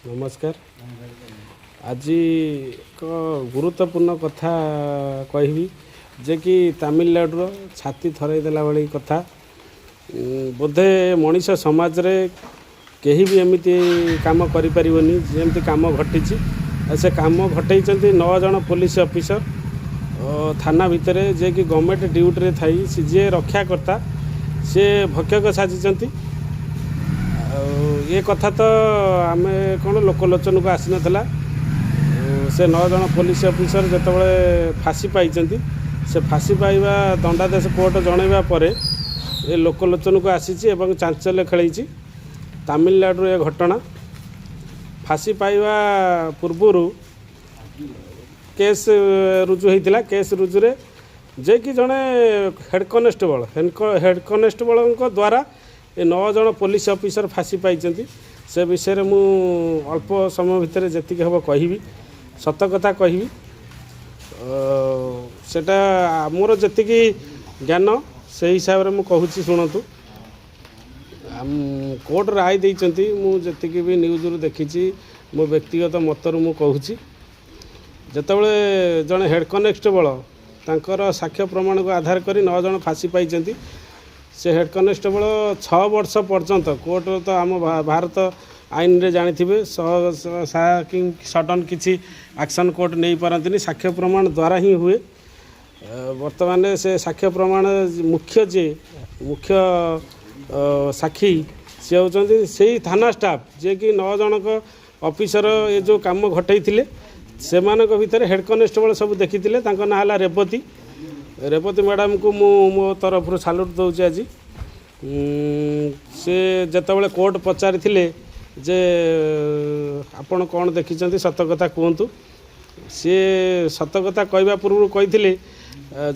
ନମସ୍କାର। ଆଜି ଏକ ଗୁରୁତ୍ୱପୂର୍ଣ୍ଣ କଥା କହିବି ଯେ କି ତାମିଲନାଡ଼ୁର ଛାତି ଥରାଇ ଦେଲା ଭଳି କଥା। ବୋଧେ ମଣିଷ ସମାଜରେ କେହି ବି ଏମିତି କାମ କରିପାରିବନି, ଯେମିତି କାମ ଘଟିଛି। ଆଉ ସେ କାମ ଘଟେଇଛନ୍ତି 9 ଜଣ ପୋଲିସ ଅଫିସର ଥାନା ଭିତରେ, ଯିଏକି ଗଭର୍ଣ୍ଣମେଣ୍ଟ ଡ୍ୟୁଟିରେ ଥାଇ ସେ ଯିଏ ରକ୍ଷାକର୍ତ୍ତା, ସେ ଭକ୍ଷକ ସାଜିଛନ୍ତି। ଆଉ ଏ କଥା ତ ଆମେ କ'ଣ ଲୋକଲୋଚନକୁ ଆସିନଥିଲା। ସେ 9 ଜଣ ପୋଲିସ ଅଫିସର ଯେତେବେଳେ ଫାଶୀ ପାଇଛନ୍ତି, ସେ ଫାଶୀ ପାଇବା ଦଣ୍ଡାଦେଶ କୋର୍ଟ ଜଣାଇବା ପରେ ଏ ଲୋକଲୋଚନକୁ ଆସିଛି ଏବଂ ଚାଞ୍ଚଲ୍ୟ ଖେଳେଇଛି। ତାମିଲନାଡ଼ୁର ଏ ଘଟଣା। ଫାଶୀ ପାଇବା ପୂର୍ବରୁ କେସ୍ ରୁଜୁ ହୋଇଥିଲା। କେସ୍ ରୁଜୁରେ ଯେ କି ଜଣେ ହେଡ଼୍ କନେଷ୍ଟବଳ, ହେଡ଼୍ କନେଷ୍ଟବଳଙ୍କ ଦ୍ୱାରା ଏ 9 ଜଣ ପୋଲିସ ଅଫିସର ଫାଶୀ ପାଇଛନ୍ତି। ସେ ବିଷୟରେ ମୁଁ ଅଳ୍ପ ସମୟ ଭିତରେ ଯେତିକି ହେବ କହିବି, ସତ କଥା କହିବି। ସେଟା ମୋର ଯେତିକି ଜ୍ଞାନ, ସେଇ ହିସାବରେ ମୁଁ କହୁଛି, ଶୁଣନ୍ତୁ। କୋର୍ଟ ରାୟ ଦେଇଛନ୍ତି। ମୁଁ ଯେତିକି ବି ନ୍ୟୁଜ୍ରୁ ଦେଖିଛି, ମୋ ବ୍ୟକ୍ତିଗତ ମତରୁ ମୁଁ କହୁଛି। ଯେତେବେଳେ ଜଣେ ହେଡ଼୍ କନେଷ୍ଟବଳ, ତାଙ୍କର ସାକ୍ଷ୍ୟ ପ୍ରମାଣକୁ ଆଧାର କରି 9 ଜଣ ଫାଶୀ ପାଇଛନ୍ତି। ସେ ହେଡ଼୍ କନେଷ୍ଟବଳ 6 ବର୍ଷ ପର୍ଯ୍ୟନ୍ତ କୋର୍ଟ ତ ଆମ ଭାରତ ଆଇନରେ ଜାଣିଥିବେ, ସଡ଼ନ୍ କିଛି ଆକ୍ସନ୍ କୋର୍ଟ ନେଇପାରନ୍ତିନି, ସାକ୍ଷ୍ୟ ପ୍ରମାଣ ଦ୍ୱାରା ହିଁ ହୁଏ। ବର୍ତ୍ତମାନ ସେ ସାକ୍ଷ୍ୟ ପ୍ରମାଣ ମୁଖ୍ୟ, ଯିଏ ମୁଖ୍ୟ ସାକ୍ଷୀ, ସିଏ ହେଉଛନ୍ତି ସେଇ ଥାନା ଷ୍ଟାଫ୍, ଯିଏକି 9 ଜଣଙ୍କ ଅଫିସର ଏ ଯେଉଁ କାମ ଘଟେଇଥିଲେ, ସେମାନଙ୍କ ଭିତରେ ହେଡ଼୍ କନେଷ୍ଟବଳ ସବୁ ଦେଖିଥିଲେ। ତାଙ୍କ ନାଁ ହେଲା ରେବତୀ। ରେବତୀ ମ୍ୟାଡ଼ାମକୁ ମୁଁ ମୋ ତରଫରୁ ସାଲ୍ୟୁଟ୍ ଦେଉଛି ଆଜି। ସେ ଯେତେବେଳେ କୋର୍ଟ ପଚାରିଥିଲେ ଯେ ଆପଣ କ'ଣ ଦେଖିଛନ୍ତି, ସତ କଥା କୁହନ୍ତୁ, ସିଏ ସତ କଥା କହିବା ପୂର୍ବରୁ କହିଥିଲେ,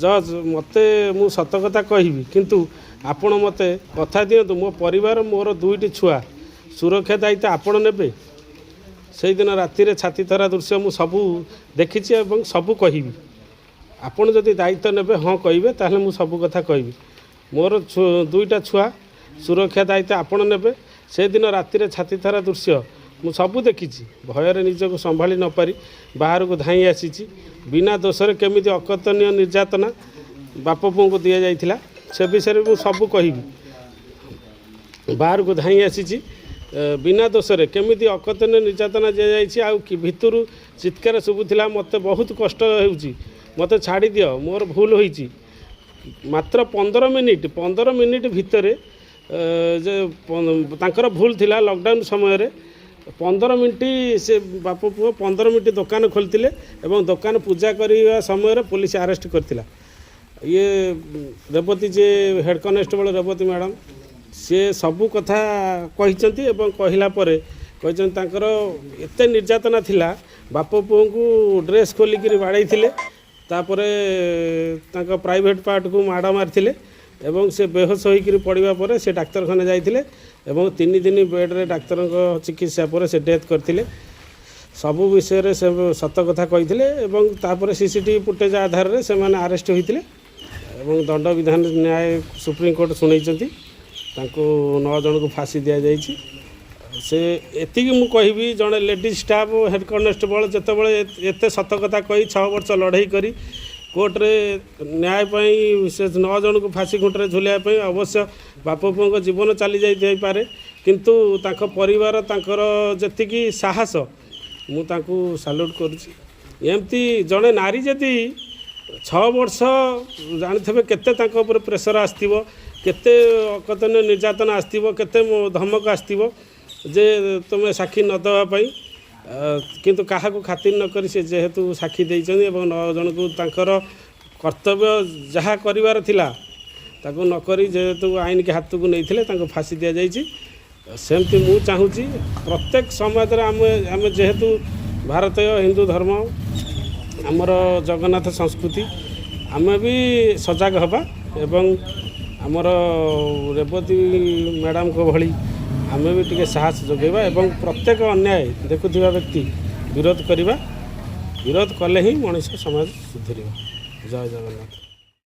ଜଜ୍, ମୋତେ ମୁଁ ସତ କଥା କହିବି, କିନ୍ତୁ ଆପଣ ମୋତେ କଥା ଦିଅନ୍ତୁ, ମୋ ପରିବାର, ମୋର ଦୁଇଟି ଛୁଆ ସୁରକ୍ଷା ଦାୟିତ୍ୱ ଆପଣ ନେବେ। ସେଇଦିନ ରାତିରେ ଛାତିଥରା ଦୃଶ୍ୟ ମୁଁ ସବୁ ଦେଖିଛି ଏବଂ ସବୁ କହିବି। ଆପଣ ଯଦି ଦାୟିତ୍ୱ ନେବେ, ହଁ କହିବେ, ତାହେଲେ ମୁଁ ସବୁ କଥା କହିବି। ମୋର ଦୁଇଟା ଛୁଆ ସୁରକ୍ଷା ଦାୟିତ୍ୱ ଆପଣ ନେବେ। ସେଦିନ ରାତିରେ ଛାତିଥରା ଦୃଶ୍ୟ ମୁଁ ସବୁ ଦେଖିଛି। ଭୟରେ ନିଜକୁ ସମ୍ଭାଳି ନପାରି ବାହାରକୁ ଧାଇଁ ଆସିଛି। ବିନା ଦୋଷରେ କେମିତି ଅକଥନୀୟ ନିର୍ଯାତନା ବାପ ପୁଅଙ୍କୁ ଦିଆଯାଇଥିଲା, ସେ ବିଷୟରେ ମୁଁ ସବୁ କହିବି। ବାହାରକୁ ଧାଇଁ ଆସିଛି। ବିନା ଦୋଷରେ କେମିତି ଅକଥନୀୟ ନିର୍ଯାତନା ଦିଆଯାଇଛି ଆଉ କି ଭିତରୁ ଚିତ୍କାର ଶୁଭୁଥିଲା, ମୋତେ ବହୁତ କଷ୍ଟ ହେଉଛି, ମୋତେ ଛାଡ଼ିଦିଅ, ମୋର ଭୁଲ ହୋଇଛି। ମାତ୍ର 15 ମିନିଟ୍, 15 ମିନିଟ୍ ଭିତରେ ଯେ ତାଙ୍କର ଭୁଲ ଥିଲା। ଲକଡାଉନ୍ ସମୟରେ 15 ମିନିଟ୍ ସେ ବାପ ପୁଅ 15 ମିନିଟ୍ ଦୋକାନ ଖୋଲିଥିଲେ ଏବଂ ଦୋକାନ ପୂଜା କରିବା ସମୟରେ ପୋଲିସ ଆରେଷ୍ଟ କରିଥିଲା। ଇଏ ରେବତୀ, ଯିଏ ହେଡ଼୍ କନେଷ୍ଟବଳ ରେବତୀ ମ୍ୟାଡ଼ାମ୍, ସିଏ ସବୁ କଥା କହିଛନ୍ତି ଏବଂ କହିଲା ପରେ କହିଛନ୍ତି, ତାଙ୍କର ଏତେ ନିର୍ଯାତନା ଥିଲା, ବାପ ପୁଅଙ୍କୁ ଡ୍ରେସ୍ ଖୋଲିକିରି ବାଡ଼େଇଥିଲେ, ତାପରେ ତାଙ୍କ ପ୍ରାଇଭେଟ୍ ପାର୍ଟକୁ ମାଡ଼ ମାରିଥିଲେ ଏବଂ ସେ ବେହୋସ ହୋଇକିରି ପଡ଼ିବା ପରେ ସେ ଡାକ୍ତରଖାନା ଯାଇଥିଲେ ଏବଂ 3 ଦିନ ବେଡ଼୍ରେ ଡାକ୍ତରଙ୍କ ଚିକିତ୍ସା ପରେ ସେ ଡେଥ୍ କରିଥିଲେ। ସବୁ ବିଷୟରେ ସେ ସତ କଥା କହିଥିଲେ ଏବଂ ତାପରେ ସିସିଟିଭି ଫୁଟେଜ୍ ଆଧାରରେ ସେମାନେ ଆରେଷ୍ଟ ହୋଇଥିଲେ ଏବଂ ଦଣ୍ଡବିଧାନ ନ୍ୟାୟ ସୁପ୍ରିମକୋର୍ଟ ଶୁଣେଇଛନ୍ତି। ତାଙ୍କୁ 9 ଜଣଙ୍କୁ ଫାଶୀ ଦିଆଯାଇଛି। ସେ ଏତିକି ମୁଁ କହିବି, ଜଣେ ଲେଡ଼ିଜ୍ ଷ୍ଟାଫ୍ ହେଡ଼୍ କନେଷ୍ଟବଳ ଯେତେବେଳେ ଏତେ ସତ କଥା କହି 6 ବର୍ଷ ଲଢ଼େଇ କରି କୋର୍ଟରେ ନ୍ୟାୟ ପାଇଁ ସେ 9 ଜଣଙ୍କୁ ଫାଶୀ ଖୁଣ୍ଟରେ ଝୁଲାଇବା ପାଇଁ, ଅବଶ୍ୟ ବାପ ପୁଅଙ୍କ ଜୀବନ ଚାଲି ଯାଇଥାଇପାରେ, କିନ୍ତୁ ତାଙ୍କ ପରିବାର, ତାଙ୍କର ଯେତିକି ସାହସ, ମୁଁ ତାଙ୍କୁ ସାଲ୍ୟୁଟ୍ କରୁଛି। ଏମିତି ଜଣେ ନାରୀ ଯଦି 6 ବର୍ଷ, ଜାଣିଥିବେ କେତେ ତାଙ୍କ ଉପରେ ପ୍ରେସର ଆସିଥିବ, କେତେ ଅକଥନୀୟ ନିର୍ଯାତନା ଆସିଥିବ, କେତେ ଧମକ ଆସିଥିବ ଯେ ତୁମେ ସାକ୍ଷୀ ନ ଦେବା ପାଇଁ। କିନ୍ତୁ କାହାକୁ ଖାତିର ନ କରି ସେ ଯେହେତୁ ସାକ୍ଷୀ ଦେଇଛନ୍ତି ଏବଂ 9 ଜଣଙ୍କୁ ତାଙ୍କର କର୍ତ୍ତବ୍ୟ ଯାହା କରିବାର ଥିଲା ତାକୁ ନ କରି ଯେହେତୁ ଆଇନକି ହାତକୁ ନେଇଥିଲେ, ତାଙ୍କୁ ଫାଶୀ ଦିଆଯାଇଛି। ସେମିତି ମୁଁ ଚାହୁଁଛି ପ୍ରତ୍ୟେକ ସମାଜରେ ଆମେ ଯେହେତୁ ଭାରତୀୟ, ହିନ୍ଦୁ ଧର୍ମ ଆମର, ଜଗନ୍ନାଥ ସଂସ୍କୃତି, ଆମେ ବି ସଜାଗ ହେବା ଏବଂ ଆମର ରେବତୀ ମ୍ୟାଡ଼ାମଙ୍କ ଭଳି ଆମେ ବି ଟିକେ ସାହସ ଯୋଗାଇବା ଏବଂ ପ୍ରତ୍ୟେକ ଅନ୍ୟାୟ ଦେଖୁଥିବା ବ୍ୟକ୍ତି ବିରୋଧ କରିବା। ବିରୋଧ କଲେ ହିଁ ମଣିଷ ସମାଜ ସୁଧୁରିବ। ଜୟ ଜଗନ୍ନାଥ।